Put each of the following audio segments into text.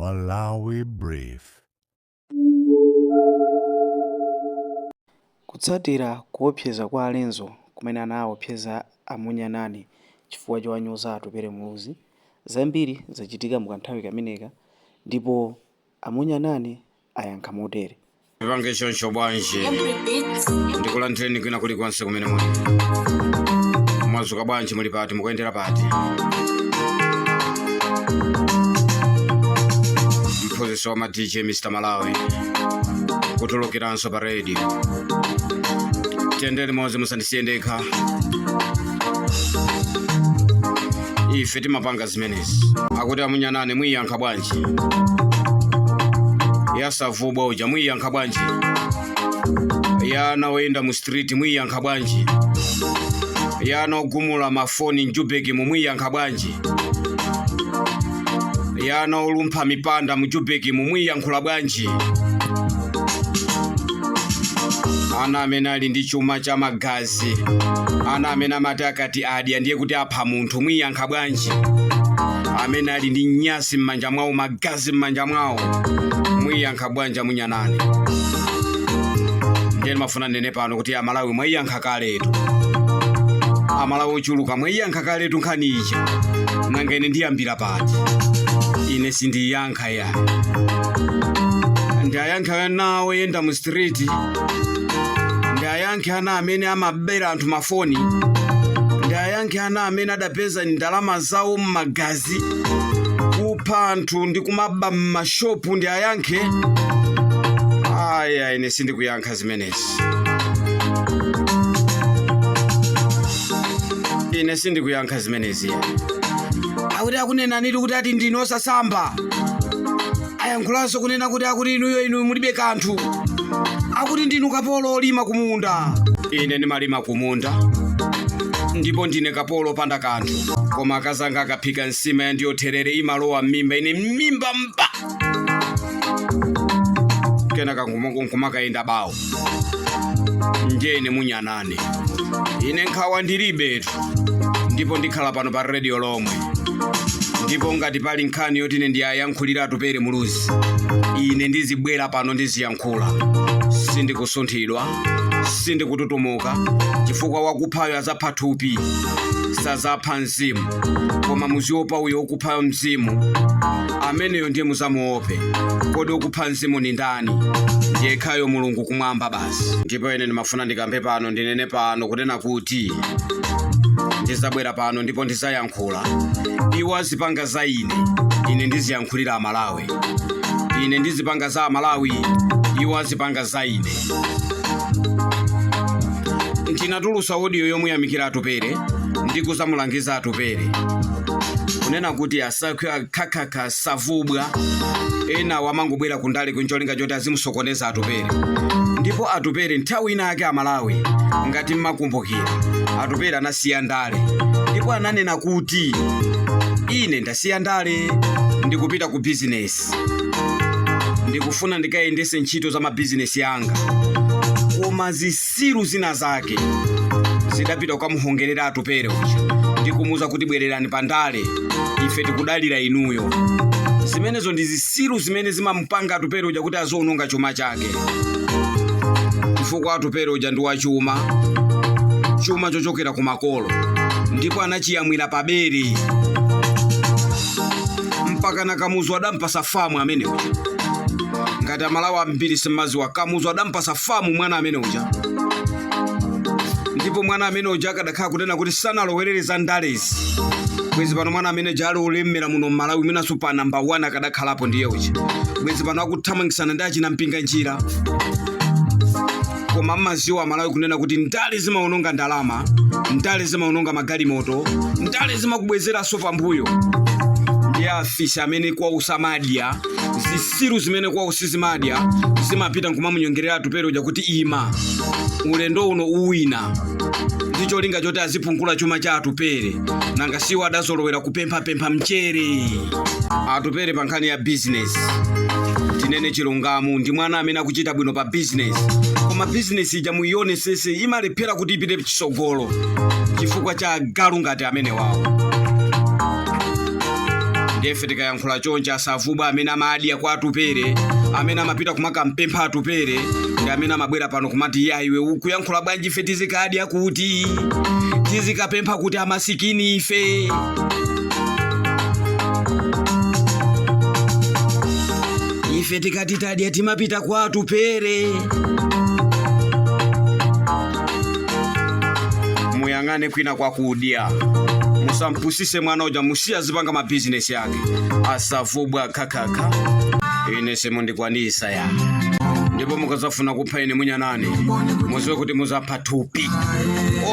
Malawi Brief. Kutsatira kuopseza kwa a Lenzo kumene anawaopseza a Munyanane chifukwa chowanyoza Atupele Muluzi, zambiri zachitika mu kanthawi kameneka ndipo a Munyanane ayankha motere. Tipange choncho bwanji? Ndikulandireni kwina kulikonse kumene muli. Mwazuka bwanji? Muli pati? Mukuyendera pati? Mphunzitsi wa ma DJ Mr Malawi kutulukiranso pa radio. Tiyende limodzi, musandisiye ndekha. Ife timapanga zimenezi. Akuti amunyanane muyiyankha bwanji? Yasavubwa uja muyiyankha bwanji? Yana oyenda mu street muyiyankha bwanji? Yana ogumula mafoni mjubeki mumuyiyankha bwanji? Yana olumpha mipanda mjubeki mumuyiyankhula bwanji? Ana amene ali ndi chuma cha magazi, ana amene amati akati adya ndiye kuti apha munthu muyiyankha bwanji? Amene ali ndi nyasi m'manja mwawo, magazi m'manja mwawo, muyiyankha bwanji amunyanane? Ndiye ndimafuna ndinene pano kuti Amalawi mwayiyankha kaletu, Amalawi ochuluka mwayiyankha kaletu nkhani ija. Nanga ine ndiyambira pati? Ine sindiyankha ya. Ndiyankhe ana oyenda mu street? Ndiyankhe ana amene amabera anthu mafoni? Ndiyankhe ana amene adapeza ndalama zawo m'magazi, kupha anthu ndi kumaba m'mashopu? Ndiyankhe? Aya, ine sindikuyankha zimenezi. Ine sindikuyankha zimenezi. Akuti akunenanitu kuti ati ndinu osasamba. Ayankhulanso kunena kuti akuti inuyo inu mulibe kanthu, akuti ndinu kapolo olima kumunda. Ine ndimalima kumunda ndipo ndine kapolo opanda kanthu, koma akazanga akaphika nsima ya ndiyo therere imalowa m'mimba, ine m'mimba mba, kenaka nkumakayenda bawo. Ndiye ine munyanane, ine nkhawa ndilibetu, ndipo ndikhala pano pa radio lomwe. Ndipo ngati pali nkhani yoti ine ndiyayankhulira Atupele Muluzi, ine ndizibwera pano ndiziyankhula. Sindikusunthidwa, sindikututumuka, chifukwa wakuphayo azapha thupi, sazapha mzimu. Koma muziopa uyo wokupha mzimu, ameneyo ndiye muzamuope. Kodi wokupha mzimu ni ndani? Ndiyekhayo Mulungu kumwamba basi. Ndipo ine ndimafuna ndikambe pano, ndinene pano kunena kuti ndizabwera pano ndipo ndizayankhula. Iwo azipanga za ine, ine ndiziyankhulira Amalawi. Ine ndizipanga za Amalawi, iwo azipanga za ine. Ndinatulusa audio yomuyamikira Atupele ndi kuzamulangiza Atupele kunena kuti asakhwe akhakhakha savubwa ena wamangobwera kundale kuncholinga choti azimusokoneza Atupele. Ndipo Atupele nthawi ina yake, Amalawi ngati mmakumbukira, Atupele anasiya ndale ndipo ananena kuti ine ndasiya ndale, ndikupita ku bizinesi, ndikufuna ndikayendese ntchito za mabizinesi anga. Koma zisiru zina zake zidapita kukamuhongerera Atupele uja ndikumuuza kuti bwererani pandale, ife tikudalira inuyo. Zimenezo ndi zisiru zimene zimamupanga Atupele uja kuti aziononga chuma chake, chifukwa Atupele uja ndi wachuma, chuma chochokera ku makolo, ndipo anachiyamwira pabere mpaka na Kamuzu adampasa famu amene uja. Ngati Amalawi ambiri simmaziwa, Kamuzu adampasa famu mwana amene uja. Ndipo mwana amene uja akadakhala kunena kuti sanalowerere za ndalezi, bwezi pano mwana amene uja ali olemera muno mmalawi, mwinanso pa namba 1 akadakhalapo ndiye uja, bwezi pano akuthamangisana ndi achina Mpinganjira. Koma mmaziwa Amalawi kunena kuti ndale zimaononga ndalama, ndale zimaononga magalimoto, ndale zimakubwezeranso pambuyo. Ndiye afisi amene kwawo samadya, zisiru zimene kwawo sizimadya, zimapita nkumamunyongerera Atupele uja kuti ima, ulendo uno uwina, ndi cholinga choti azipungula chuma cha Atupele. Nanga siwo adazolowera kupemphapempha mchere. Atupele pa nkhani ya bizinesi, tinene chilungamo, ndi mwana amene akuchita bwino pa bizinesi, koma bizinesi ija muionesese imalephera kuti ipite chitsogolo chifukwa cha agalu ngati amene wawo. Ndiye tikayankhula chonchi, asavubwa amene amadya kwa Atupere, amene amapita kumakampempha Atupere, ndi amene amabwera pano kumati, "Ya iwe, ukuyankhula bwanji? Ife tizikadya kuti? Tizikapempha kuti? Amasikini ife." Ife tikati tadya timapita kwa Atupere. Muyang'ane kwina kwakudya, musampusise mwana uja, musiya azipanga mabizinesi yake. Asavubwa khakakha, ine simundikwanisa ya. Ndipo mukazafuna kupha ine munyanani, muziwe kuti muzapha thupi,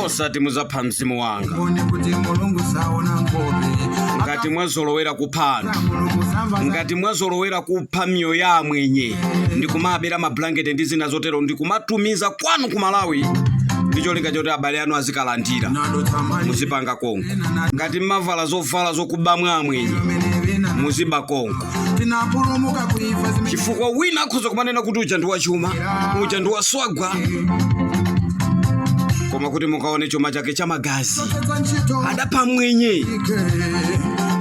osati muzapha mzimu wanga. Mboni kuti Mulungu saona nkhope. Ngati mwazolowera kupha anthu, Mulungu samva. ngati mwazolowera kupha miyoyo ya amwenye ndikumabera mablanketi ndi zina zotero, ndikumatumiza kwanu ku Malawi ndi cholinga choti abale anu azikalandira, Nadotsamali. muzipanga konko. Ngati mmavala zovala zokubamwa amwenye, muziba konko. Tinapulumuka kuifa zimene. Chifukwa wina akhoza kumanena kuti uja ndi wachuma, uja ndi waswagwa, koma kuti mukaone chuma chake cha magazi. Tetsa ntchito. Adapha mwenye. Ike.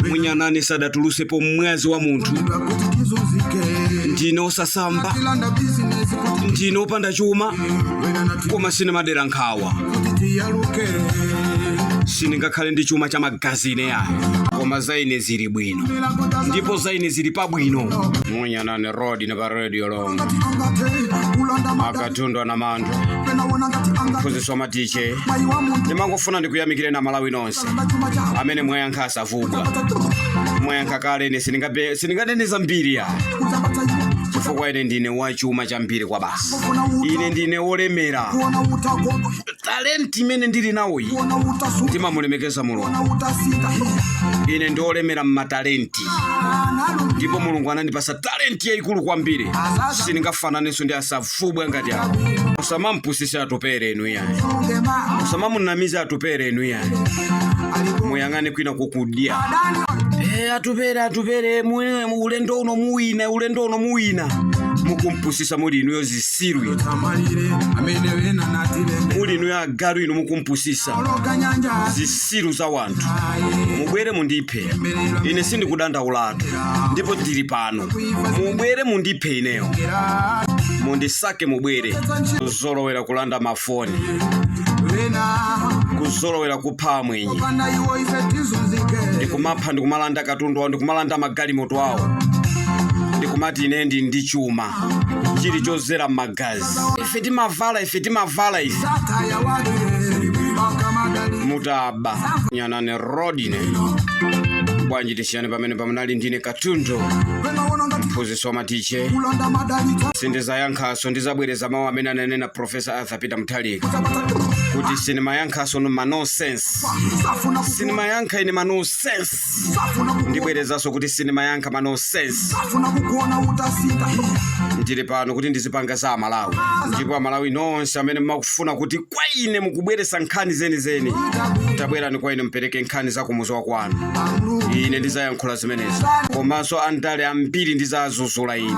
Munyanani sadatulusepo mwazi wa munthu. Kuti tizunzike. Ndine osasamba, Tilanda bizinesi kuti ndine opanda chuma, wena nati koma sinimadera nkhawa. kuti tiyaluke. Sindingakhale ndi chuma cha magazi ine yayo, koma za ine zili bwino, ndipo za ine zili pabwino. Munyanani road ne pa radio lomwe. Akatundu anamantho, mphunzitsi wa matiche, ndimangofuna ndikuyamikire na Malawi nonse amene mwayankha asavugwa. Mwayankha kale, ine sindinganene zambiri ya, chifukwa ine ndine wachuma chambiri kwa basi. Ine ndine wolemera. Talenti imene ndili nawoyi, ndimamulemekeza Mulungu. Ine ndi wolemera mmatalenti, ndipo Mulungu anandipasa talenti yayikulu kwambiri. Sindingafananenso ndi asavubwa ngati awo. Musamampusise Atupere inu yayi, musamamunamize Atupere inu yayi. Muyang'ane kwina kukudya. Atupere, Atupere, ulendo uno muwina, ulendo uno muwina. Mukumpusisa muli inuyo zisiru inu. Tamalire amene wena natilembe. Muli inuyo agalu inu, mukumpusisa. Oloka nyanja. Zisiru za wanthu. Mubwere mundiphe ine, sindikudandaulatu, ndipo ndili pano. Mubwere mundiphe ineyo, mundisake, mubwere. Kuzolowera kulanda mafoni, Wena kuzolowera kupha amwenye, panda iwo ife tizunzike. ndikumapha, ndikumalanda katundu awo, ndikumalanda magalimoto awo, ndikumati ine ndi chuma chili chozera m'magazi. Ife timavala, ife timavala, ife Sataya wake bakamadali. Mutaba nyanane rodine bwanji? Tisiyane pamene pamunali ndine Katundu, Wena wona ngati mphunzitsi wa matiche. kulanda madalitsa. Sindizayankhaso, ndizabwereza mawu amene ananena Profesa Arthur Peter Mutharika kuti sinimayankhaso ma nonsense. Safuna. Sinimayankha ine ma nonsense. Safuna. Ndibwerezanso kuti sinimayankha ma nonsense. Safuna kukuona utasita. Ndili pano kuti ndizipanga za Amalawi, ndipo Amalawi nonse amene mmakufuna kuti kwa ine mukubweresa nkhani zenizeni, tabwerani kwa ine, mupereke nkhani za kumuzi wa kwanu, ine ndizayankhula zimenezi. Komanso andale ambiri ndizazuzula ine.